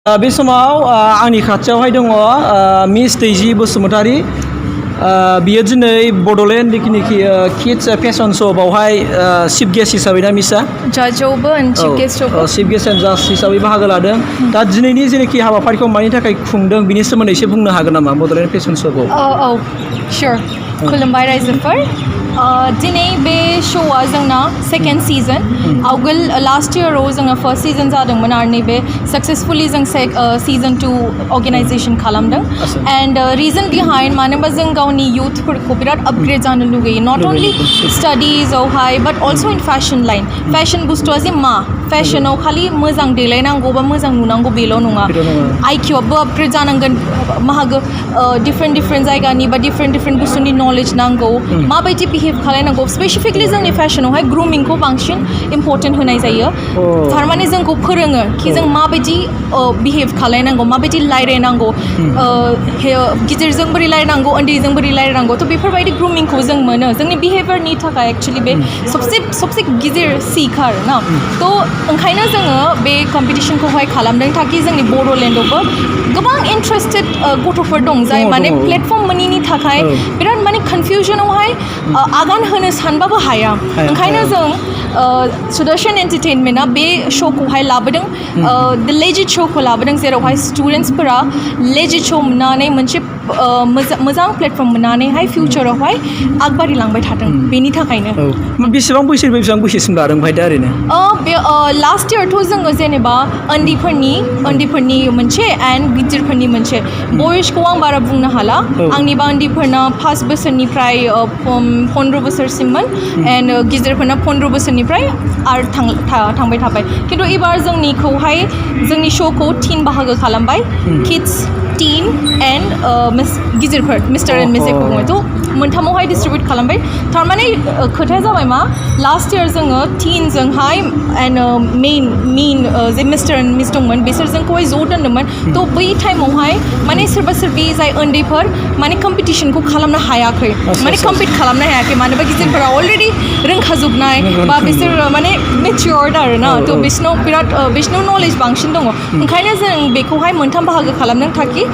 बे समाव आंनि खाथियावहाय दङ मिस दैजि बसुमतारी बियो दिनै बड'लेण्ड जिखिनिखि किड्स फेशन शो बावहाय चिफ गेस्ट हिसाबै ना मिसआ जजआवबो चिफ गेस्ट एन्ड जाज हिसाबै बाहागो लादों दा दिनैनि जेनाखि हाबाफारिखौ मानि थाखाय खुंदों बिनि सोमोन्दै एसे बुंनो हागोन नामा बड'लेण्ड फेशन श'खौ औ शियर खुलुमबाय रायजोफोर दिनै बे श'आ जोंना सेकेन्ड सिजन आवगोल लास्ट इयाराव जोङो फर्स्ट सिजन जादोंमोन आरो नैबे सक्सेसफुलि जों सिजन 2 अर्गेनाइजेसन खालामदों एन्ड रिजन बिहाइन्ड मानो होनबा जों गावनि इयुथफोरखौ बिराद आपग्रेड जानो लुगैयो नट अनलि स्टाडिजआवहाय but also in fashion line fashion बुस्थुआ जे मा फेशनाव खालि मोजां देलायनांगौ बा मोजां नुनांगौ बेल' नङा आइकिउआबो आपग्रेड जानांगोन माहागो डिफरेन्ट जायगानि बा डिफरेन्ट बुस्थुनि नलेज नांगौ माबायदि बिहेव खालायनांगौ स्पेसिफिकलि जोंनि फेशनावहाय ग्रुमिंखौ बांसिन इम्परटेन्ट होनाय जायो थारमाने जोंखौ फोरोङो कि जों माबायदि बिहेव खालायनांगौ माबायदि रायलायनांगौ गिदिरजों बोरै रायलायनांगौ उन्दैजों बोरै रायलायनांगौ थ' बेफोरबायदि ग्रुमिंखौ जों मोनो जोंनि बिहेभियरनि थाखाय एक्सुवेलि बे सबसे गिदिर सिख आरो ना थ' ओंखायनो जोङो बे कम्पिटिसनखौहाय खालामदों ताकि जोंनि बड'लेण्डआवबो गोबां इन्टारेस्टेड गथ'फोर दं जाय माने प्लेटफर्म मोनैनि थाखाय बिराद माने कनफिउजनावहाय आगान होनो सानबाबो हाया ओंखायनो जों सुदर्शन एन्टारटेनमेन्टआ बे श'खौहाय लाबोदों द लेजिट श'खौ लाबोदों जेरावहाय स्टुडेन्टसफोरा लेजिट श' मोननानै मोनसे मोजां प्लेटफर्म मोननानैहाय फिउचारावहाय आगबारिलांबाय थादों बेनि थाखायनो बेसेबां बैसोसिम लादों ओमफ्राय दा ओरैनो बे लास्ट इयारथ' जोङो जेनेबा उन्दैफोरनि मोनसे एन्ड गिदिरफोरनि मोनसे बयसखौ आं बारा बुंनो हाला आंनिबा उन्दैफोरना 5 बोसोरनिफ्राय 15 बोसोरसिममोन एन्ड गिदिरफोरना 15 बोसोरनिफ्राय आरो थांबाय थाबाय खिन्थु एबार जोंनि श'खौ 3 बाहागो खालामबाय किड्स टीन एन्ड गिदिरफोर मिस्टार एन्ड मिसेसखौ बुङो थ' मोनथामावहाय डिस्ट्रिबिउट खालामबाय थारमाने खोथाया जाबाय मा लास्ट इयार जोङो टीनजोंहाय एन्ड मेइन जे मिस्टार एन्ड मिस दंमोन बिसोर जोंखौहाय ज' दोन्दोंमोन थ' बै टाइमावहाय माने सोरबा जाय उन्दैफोर माने कम्पिटिसनखौ खालामनो हायाखै माने कम्पिट खालामनो हायाखै मानोबा गिदिरफोरा अलरेडि रोंखाजोबनाय बा बिसोर माने मेचियर्ड आरो ना थ' बिसोरनाव नलेज बांसिन दङ ओंखायनो जों बेखौहाय मोनथाम बाहागो खालामदों ताकि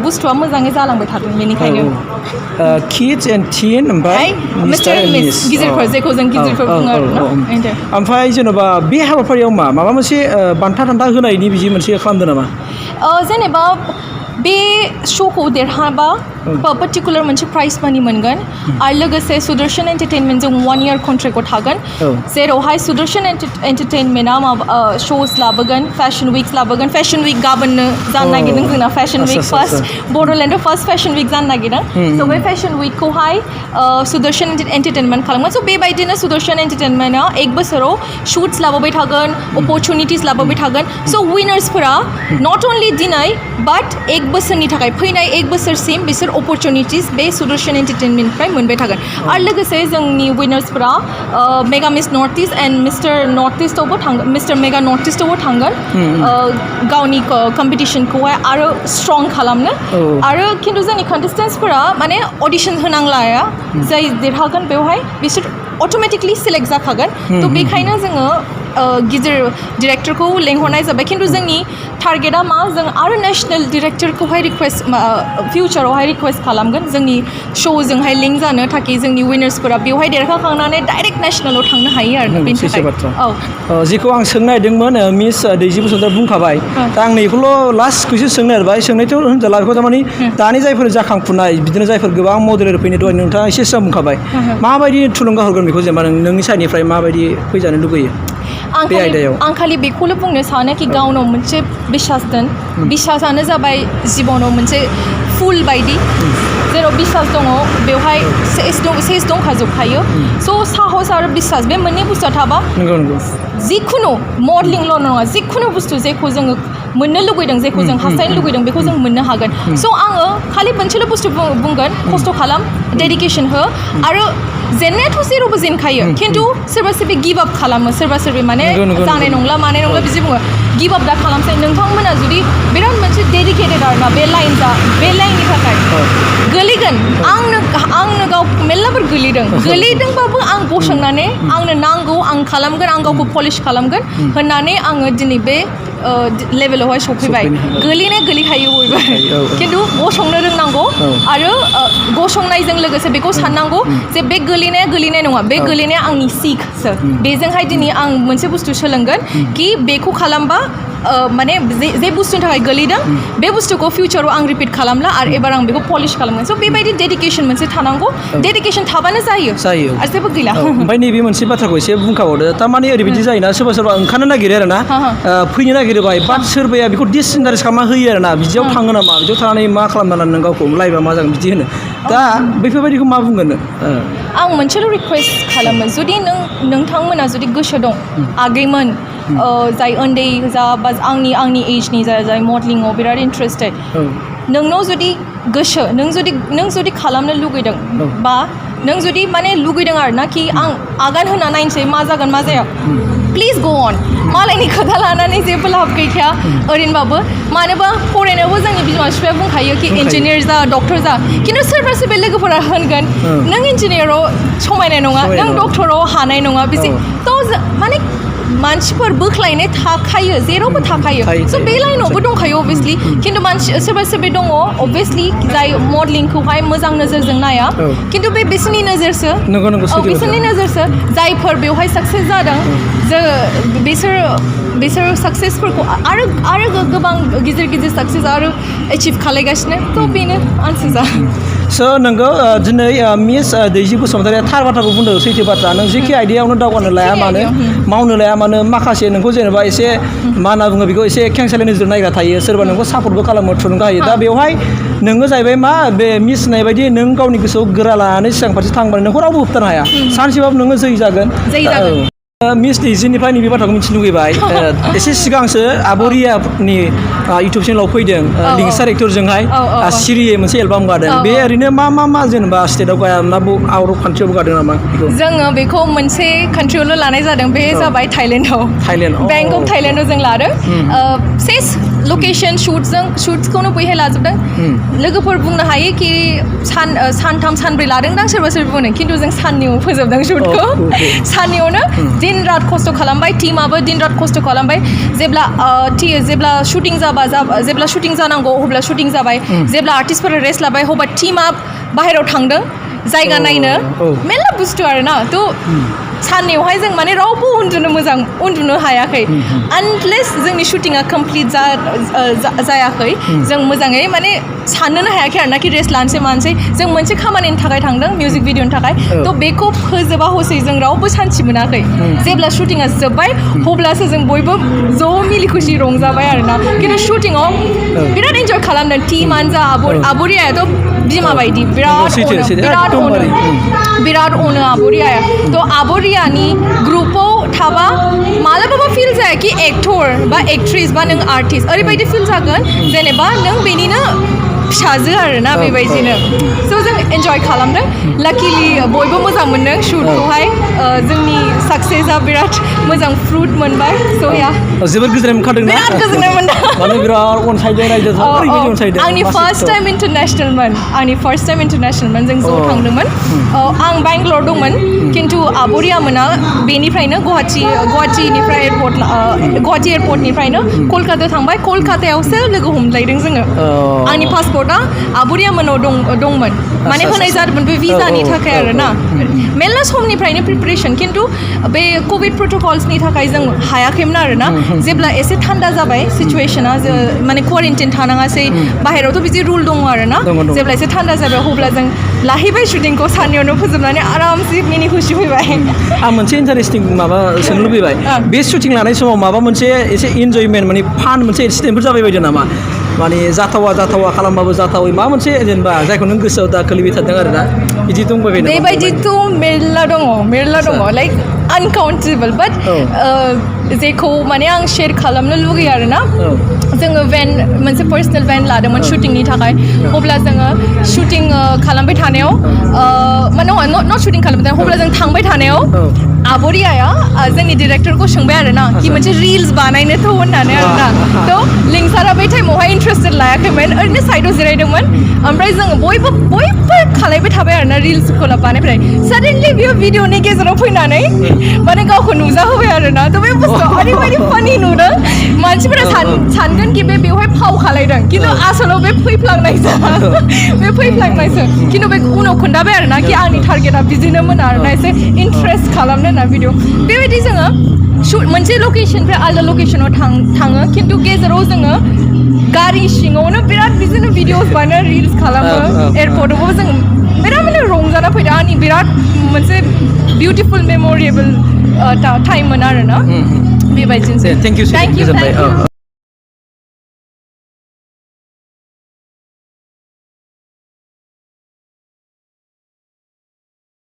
बुस्थुआ मोजाङै जालांबाय थादों बेनिखायनो किड्स एन्ड टीन ओमफ्राय मिस्टार एन्ड मिस गिदिरफोर जेखौ जों गिदिरफोर बुङो आरो ओमफ्राय जेन'बा बे हाबाफारियाव माबा मोनसे बान्था होनायनि बिदि मोनसे खालामदों नामा जेनेबा बे श'खौ देरहाबा पार्टिकुलार मोनसे प्राइज मानि मोनगोन आरो लोगोसे सुदर्शन एन्टारटेनमेन्टजों 1 इयार कन्ट्रेक्टआव थागोन जेरावहाय सुदर्शन एन्टारटेनमेन्टआ माबा श'स लाबोगोन फेशन विक्स लाबोगोन फेशन विक गाबोननो जानो नागिरदों जोंना फेशन विक फार्स्ट बड'लेण्डआव फार्स्ट फेशन विक जानो नागिरदों स' बे फेशन विकखौहाय सुदर्शन एन्टारटेनमेन्ट खालामगोन स' बेबायदिनो सुदर्शन एन्टारटेनमेन्टआ 1 बोसोराव शुट्स लाबोबाय थागोन अपरचुनिटिस लाबोबाय थागोन स' विनार्सफोरा नट अनलि दिनै बाट 1 बोसोरनि थाखाय फैनाय 1 बोसोरसिम बिसोर अपरचुनिटिस बे सुदर्शन एन्टारटेनमेन्टनिफ्राय मोनबाय थागोन आरो लोगोसे जोंनि विनार्सफोरा Mega Miss North East and Mister North इस्टआवबो थांगोन मिस्टार मेगा नर्थ इस्टआवबो थांगोन गावनि कम्पिटिसनखौहाय आरो स्ट्रं खालामनो आरो खिन्थु जोंनि कन्टेस्टेन्ट्सफोरा माने अडिसन होनांलाया जाय देरहागोन बेवहाय बिसोर अट'मेटिकलि सिलेक्ट जाखागोन थ' बेखायनो जोङो गिदिर डिरेक्टरखौ लेंहरनाय जाबाय खिन्थु जोंनि टारगेटआ मा जों आरो नेसनेल डिरेक्टरखौहाय फिउचारावहाय रिकुवेस्ट खालामगोन जोंनि श'जोंहाय लिंक जानो थाखाय जोंनि विनार्सफोरा बेवहाय देरहाखांनानै डाइरेक्ट नेसनेलाव थांनो हायो आरो बेनि थाखाय जेखौ आं सोंनो नागिरदोंमोन मिस दैजि बसुमतारी बुंखाबाय दा आं नैखौल' लास्ट कुइसन सोंनो नागिरबाय सोंनायथ' होनजाला बेखौ थारमाने दानि जायफोर जाखांफुनाय बिदिनो जायफोर गोबां मडेलार फैनो दहाय नोंथाङा एसे सिगां बुंखाबाय माबायदि थुलुंगा हरगोन बेखौ जेनेबा नोंनि साइडनिफ्राय माबायदि फैजानो लुगैयो आं खालि बेखौल' बुंनो सानो कि गावनाव मोनसे बिसास दोन बिसासानो जाबाय जिबनाव मोनसे फुल बायदि जेराव बिसास दङ बेवहाय सेस दंखाजोबखायो स' साहस आरो बिसास बे मोननै बुस्थुआ थाबा जिखुनु मडेलिंल' नङा जिखुनु बुस्थु जेखौ जोङो मोननो लुगैदों जेखौ जों हास्थायनो लुगैदों बेखौ जों मोननो हागोन स' आङो खालि मोनसेल' बुस्थु बुंगोन खस्थ' खालाम डेडिकेसन हो आरो जेननायाथ' जेरावबो जेनखायो खिन्थु सोरबा गिभ आप खालामो सोरबा माने जानाय नंला मानाय नंला बिदि बुङो गिभ आप दा खालामसै नोंथांमोना जुदि बिराद मोनसे डेडिकेटेड आरोना बे लाइननि थाखाय गोलैगोन आंनो गाव मेल्लाफोर गोलैदोंबाबो आं गसंनानै आंनो नांगौ आं खालामगोन आं गावखौ पलिश खालामगोन होननानै आङो दिनै बे लेभेलावहाय सफैबाय गोलैनाया गोलैखायो बयबो खिन्थु गसंनो रोंनांगौ आरो गसंनायजों लोगोसे बेखौ साननांगौ जे बे गोलैनाया गोलैनाय नङा बे गोलैनाया आंनि सिकसो बेजोंहाय दिनै आं मोनसे बुस्थु सोलोंगोन कि बेखौ खालामबा माने जे बुस्थुनि थाखाय गोलैदों बे बुस्थुखौ फिउचाराव आं रिपिट खालामला आरो एबार आं बेखौ पलिश खालामगोन स' बेबायदि डेडिकेसन मोनसे थानांगौ डेडिकेसन थाबानो जायो आरो जेबो गैला ओमफ्राय नैबे मोनसे बाथ्राखौ एसे बुंखाबावदो थारमाने ओरैबायदि जायोना सोरबा सोरबा ओंखारनो नागिरो आरो ना फैनो नागिरबाय बाट सोरबाया बेखौ डिसइन्टारेस्ट खालामना होयो आरो ना बिदियाव थाङो नामा बिदियाव थांनानै मा खालामना नों गावखौ लाइबा मा जागोन बिदि होनो दा बेफोरबायदिखौ मा बुंगोन आं मोनसेल' रिकुवेस्ट खालामो जुदि नोंथांमोना जुदि गोसो दं आगैमोन जाय उन्दै जा बा आंनि एजनि जाय मडेलिंआव बिराद इन्टारेस्टेड नोंनाव जुदि गोसो नों जुदि खालामनो लुगैदों बा नों जुदि माने लुगैदों आरो ना कि आं आगान होना नायनोसै मा जागोन मा जाया प्लिज गो अन मालायनि खोथा लानानै जेबो लाब गैखाया ओरैनोबाबो मानोबा फरायनायावबो जोंनि बिमा बिफाया बुंखायो कि इन्जिनियार जा डक्टर जा खिन्थु सोरबा सोरबा लोगोफोरा होनगोन नों इन्जिनियाराव समायनाय नङा नों डक्टराव हानाय नङा बिदि थ' माने मानसिफोर बोख्लायनाय थाखायो जेरावबो थाखायो स' बे लाइनावबो दंखायो अभियासलि खिन्थु सोरबा सोरबा दङ अभियासलि जाय मडेलिंखौहाय मोजां नोजोरजों नाया खिन्थु बे बिसोरनि नोजोरसो बिसोरनि नोजोरसो जायफोर बेवहाय साक्सेस जादों बिसोर साक्सेसफोरखौ आरो गोबां गिदिर साक्सेस आरो एचिभ खालायगासिनो थ' बेनो आन्सार स' नोंगौ दिनै मिस दैजि बसुमतारिया थार बाथ्राखौ बुंदों सैथो बाथ्रा नों जेखि आइडियायावनो दावगानो लाया मानो मावनो लाया मानो माखासे नोंखौ जेनेबा एसे मा होनना बुङो बेखौ एसे खेंसालि नोजोर नायग्रा थायो सोरबा नोंखौ सापर्टबो खालामो थुलुंगा होयो दा बेवहाय नोङो जाहैबाय मा बे मिस होननाय बायदि नों गावनि गोसोआव गोरा लानानै सिगां फारसे थांबानो नोंखौ रावबो होबथानो हाया सानसेबाबो नोङो जै जागोन मिस दैजिनिफ्राय नैबे बाथ्राखौ मिथिनो लुगैबाय एसे सिगांसो आब'रियानि इउटुब चेनेलाव फैदों लिंसार एक्टरजोंहाय सिरियै मोनसे एलबाम गादों बे ओरैनो मा जेनेबा स्टेटआव गाया ना आउट अफ कान्ट्रियावबो गादों नामा जोङो बेखौ मोनसे कान्ट्रियावल' लानाय जादों बे जाबाय थाइलेण्डआव बेंक अफ थाइलेण्डआव जों लादों सेस लकेसन शुट्सखौनो बैहाय लाजोबदों लोगोफोर बुंनो हायो कि सानथाम सानब्रै लादोंदां सोरबा बुंनो खिन्थु जों साननैयाव फोजोबदों शुटखौ साननैयावनो दिन रात खस्थ' खालामबाय टीमाबो दिन रात खस्थ' खालामबाय जेब्ला शुटिं जेब्ला शुटिं जानांगौ अब्ला शुटिं जाबाय जेब्ला आर्टिस्टफोरा रेस्ट लाबाय अब्ला टीमा बाहेरायाव थांदों जायगा नायनो मेरला बुस्थु आरोना थ' साननैयावहाय जों माने रावबो उन्दुनो हायाखै आनलेस जोंनि शुटिंआ कमप्लिट जायाखै जों मोजाङै माने साननोनो हायाखै आरोना कि रेस्ट लानोसै जों मोनसे खामानिनि थाखाय थांदों मिउजिक भिडिअनि थाखाय थ' बेखौ फोजोबा हसै जों रावबो सान्थि मोनाखै जेब्ला शुटिंआ जोब्बाय अब्लासो जों बयबो ज' मिलि खुसि रंजाबाय आरोना खिन्थु शुटिंआव बिराद इन्जय खालामदों टीमानो जा आब'रियाथ' बिमा बायदि बिराद अनो आब'रियाया थ' आब'रियानि ग्रुपाव थाबा मालाबाबो फिल जाया कि एक्टर बा एक्ट्रिस बा नों आर्टिस्ट ओरैबायदि फिल जागोन जेनेबा नों बेनिनो फिसाजो आरोना बेबायदिनो स' जों इन्जय खालामदों लाकिलि बयबो मोजां मोनदों शुटखौहाय जोंनि साक्सेसआ बिराद मोजां फ्रुट मोनबाय स' या जोबोद गोजोननाय मोनखादों ना बिराद गोजोननाय मोनदों माने बिराद अनसायदों रायजोआ ओरैबायदि अनसायदों आंनि फार्स्ट टाइम इन्टारनेसनेलमोन जों ज' थांदोंमोन आं बेंगलर दंमोन खिन्थु आब'रिया मोना बेनिफ्रायनो गुवाहाटि एयारपर्टनिफ्रायनो कलकातायाव थांबाय कलकातायावसो लोगो हमलायदों जोङो आंनि पासपर्टआ आब'रिया मोनाव दंमोन माने होनाय जादोंमोन बे भिजानि थाखाय आरोना मेरला समनिफ्रायनो प्रिपारेसन खिन्थु बे कभिड प्रट'कल्सनि थाखाय जों हायाखैमोन आरोना जेब्ला एसे थान्दा जाबाय सिचुवेसना माने क्वारेन्टाइन थानाङासै बाहेरायावथ' बिदि रुल दङ आरोना जेब्ला एसे थान्दा जाबाय अब्ला जों लाहैबाय शुटिंखौ साननैयावनो फोजोबनानै आरामसे मिनि खुसि फैबाय आं मोनसे इन्टारेस्टिं माबा सोंनो लुबैबाय बे शुटिं लानाय समाव माबा मोनसे एसे इन्जयमेन्ट माने फान मोनसे एक्सिडेन्टफोर जाबाय बायदो नामा माने जाथावा खालामबाबो जाथावै मा मोनसे जेनेबा जायखौ नों गोसोआव दा खोलैबाय थादों आरोना बिदि दंबाय नामा बेबायदिथ' मेरला दङ लाइक आनकाउन्टेबल बाट जेखौ माने आं शेयार खालामनो लुगैयो आरोना जोङो मोनसे पार्सनेल भेन लादोंमोन शुटिंनि थाखाय अब्ला जोङो शुटिं खालामबाय थानायाव नट शुटिं खालामबाय थानायाव अब्ला जों थांबाय थानायाव आब'रियाया जोंनि डिरेक्टरखौ सोंबाय आरोना कि मोनसे रिल्स बानायनोथ' होननानै आरोना थ' लिंसारा बे बे टाइमावहाय इन्ट्रेस्टेड लायाखैमोन ओरैनो साइडआव जिरायदोंमोन ओमफ्राय जोङो बयबो खालायबाय थाबाय आरोना रिल्सखौ बानायबाय साडेनलि बियो भिडिअनि गेजेराव फैनानै माने गावखौ नुजाहोबाय आरोना थ' बे बुस्थुआ ओरैबायदि फानि नुदों मानसिफोरा सानगोन कि बे बेवहाय फाव खालायदों खिन्थु आसलाव बे फैफ्लांनायसो बे फैफ्लांनायसो खिन्थु बे उनाव खोन्थाबाय आरोना कि आंनि टारगेटआ बिदिनोमोन आरोना एसे इन्ट्रेस्ट खालामनो होनना भिडिअ बेबायदि जोङो मोनसे लकेसननिफ्राय आलदा लकेसनाव थाङो खिन्थु गेजेराव जोङो गारि सिङावनो बिराद बिदिनो भिडिअस बानायो रिल्स खालामो एयारपर्टआवबो जों बिराद माने रंजाना फैदों आंनि बिराद मोनसे बिउटिफुल मेम'रेबल टाइममोन आरोना बेबायदिनोसै थेंक इउ